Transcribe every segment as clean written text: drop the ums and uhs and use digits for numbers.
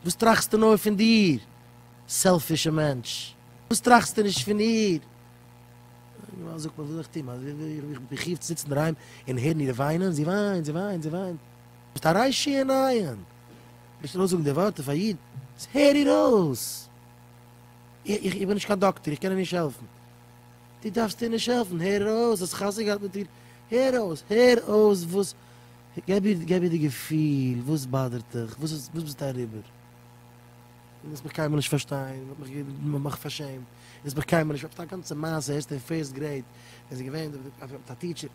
וואס טראכסטו נאר פון דיר? selfish ע מענטש. וואס טראכסטו נישט פון איר? אינגערמאן זאגט מיר, וואס זאל איך טון? איך בין מחיוב צו זיצן אינדערהיים און הערן איר וויינען? זי וויינט, זי וויינט, זי וויינט. ביסט א רשע אין עין. נישט ארויסזאגן די ווארט אויף א איד. הער איר אויס. איך בין נישט קיין דאקטער, איך קען איר נישט העלפן. דו דארפסט איר נישט העלפן, הער איר אויס, האסט חתונה געהאט מיט איר, הער אויס, הער אויס וואס, געב איר, געב איר די געפיל, וואס באדערט דיך, וואס איז, וואס ביסטו אריבער? דו וועסט מיך קיינמאל נישט פארשטיין, מען האט מיך, מען האט מיך פארשעמט, דו וועסט מיך קיינמאל נישט, א גאנצע מעשה הערסטו אין first grade, ווען זי איז געווען מיט א teacher,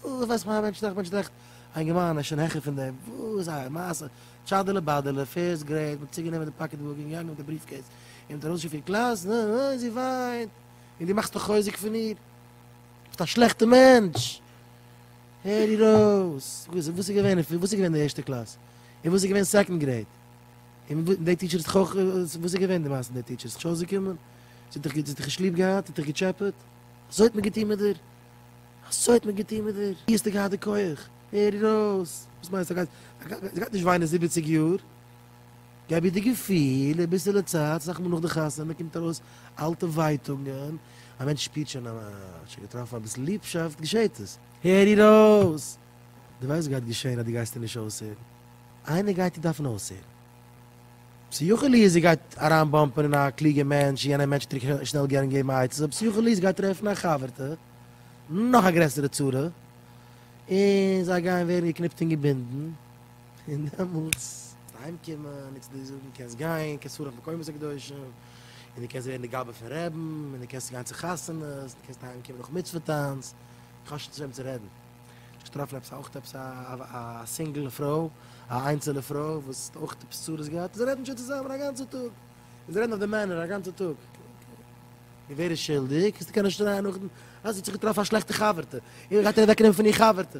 וואס ווייסט מען א מענטש טראכט, מענטש טראכט, א אינגערמאן איז שוין העכער פון דעם, וואס א מעשה, טשאדעלע באדעלע, first grade, מען האט צוגענומען די pocketbook און געגאנגען מיט די briefcase, און מען האט ארויסגעשיקט פון קלאס, נ נ, זי וויינט, און דו מאכסט דאך חוזק פון איר, ביסט א שלעכטע מענטש, הער איר אויס, וואס איז געווען, וואס איז געווען די ערשטע קלאס, און וואס איז געווען second grade, און די teacher האט זיך אויך, וואס איז געווען די מעשה מיט די teacher, איז זיך נישט אויסגעקומען, זי האט דיך נישט ליב געהאט, זי האט דיך געטשעפעט, אזוי האט מען געטון מיט דיר, אזוי האט מען געטון מיט דיר, ווי האסטו געהאט די כח, הער איר אויס, וואס מיינסטו, זי גייט נישט וויינען זיבעציג יאר, געב איר די געפיל, אביסעלע צייט, אסאך מאל נאך די חתונה קומט ארויס אלטע ווייטאגן, א מענטש שפירט שוין אז מען האט שוין געטראפן אביסל ליבשאפט, געשעט עס. הער איר אויס! דו ווייסט וואס גייט געשען אז דו גייסט איר נישט אויסהערן? איינער גייט איר דארפן אויסהערן. ס'יכול להיות זי גייט אריינ bump ען אין א קלוגע מענטש און יענער מענטש וועט איר שנעל גערן געבן עצות, אבער ס'יכול להיות זי גייט טרעפן א חבר'טע, נאך א גרעסערע צרה, און זיי גייען ווערן געקניפט און געבינדן. און דעמאלטס וועסטו אהיים קומען און צו דיר זאגן קענסט גיין, קענסט פארן אויף מקומות הקדושים, און דו קענסט ווערן די גבאי פון רעבן, און דו קענסט גיין צו חתונות, און דו קענסט אהיים קומען נאך מצוה טאנץ, איך האב שוין צו וועם צו רעדן. איך האב געטראפן עפעס אויך עפעס א single פרוי, א איינצעלע פרוי וואס האט אויך עפעס צרות געהאט, און זיי רעדן שוין צוזאמען א גאנצע טאג, און זיי רעדן אויף די מענער א גאנצע טאג. און ווער איז שולדיג? וועסטו קענען שרייען נאכדעם אז זי האט זיך געטראפן א שלעכטע חבר'טע, און גייט איר אוועקנעמען פון איר חבר'טע.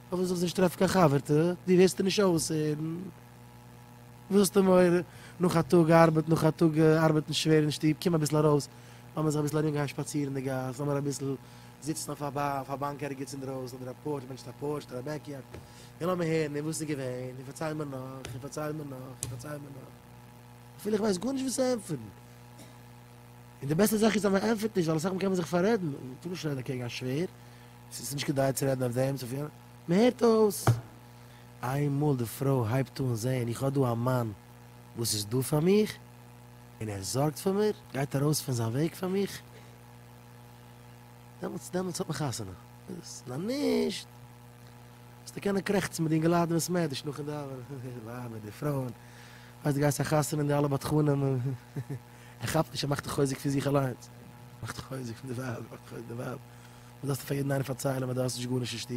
פארוואס זאל זי נישט טרעפן קיין חבר'טע? דו וועסט איר נישט אויסהערן. וואס האסטו מורא? נאך א טאג ארבעט, נאך א טאג ארבעטן שווער אין שטוב, קום אביסל ארויס, לאמיר זיך אביסל ארומגיין שפאצירן אין די גאס, לאמיר אביסל זיצן אויף א באנק ערגעץ אינדרויסן, אדער א porch, מענטש האט א porch אדער א backyard, און לאמיר הערן, און וואס איז געווען, און פארצייל מיר נאך, און פארצייל מיר נאך, און פארצייל מיר נאך. אפילו איך ווייס גארנישט וואס צו ענטפערן. און די בעסטע זאך איז אז מען ענטפערט נישט, ווייל אסאך מאל קען מען זיך פאררעדן, מען טאר נישט רעדן אקעגן א שווער, ס'איז נישט כדאי צו רעדן אויף דעם, אויף יענעם, מען הערט אויס. איינמאל די פרוי הייבט אן זען איך האב דא א מאן וואס איז דא פאר מיך, און ער זארגט פאר מיר, גייט ארויס פון זיין וועג פאר מיך, דעמאלטס דעמאלטס האט מען חתונה. אז נישט, וועסטו קענען קרעכצן מיט די אינגעלייט אין בית מדרש נאכן דאווענען, ווייב מיט די פרויען, ווייסט דו גייסט א חתונה אין די אלע בדחנים, ער כאפט נישט ער מאכט חוזק פון זיך אליינס, מאכט חוזק פון די ווייב, מאכט חוזק פון די ווייב, וואס דארפסטו פאר יעדן איינעם פארציילען אז דו האסט נישט גארנישט אין שטוב.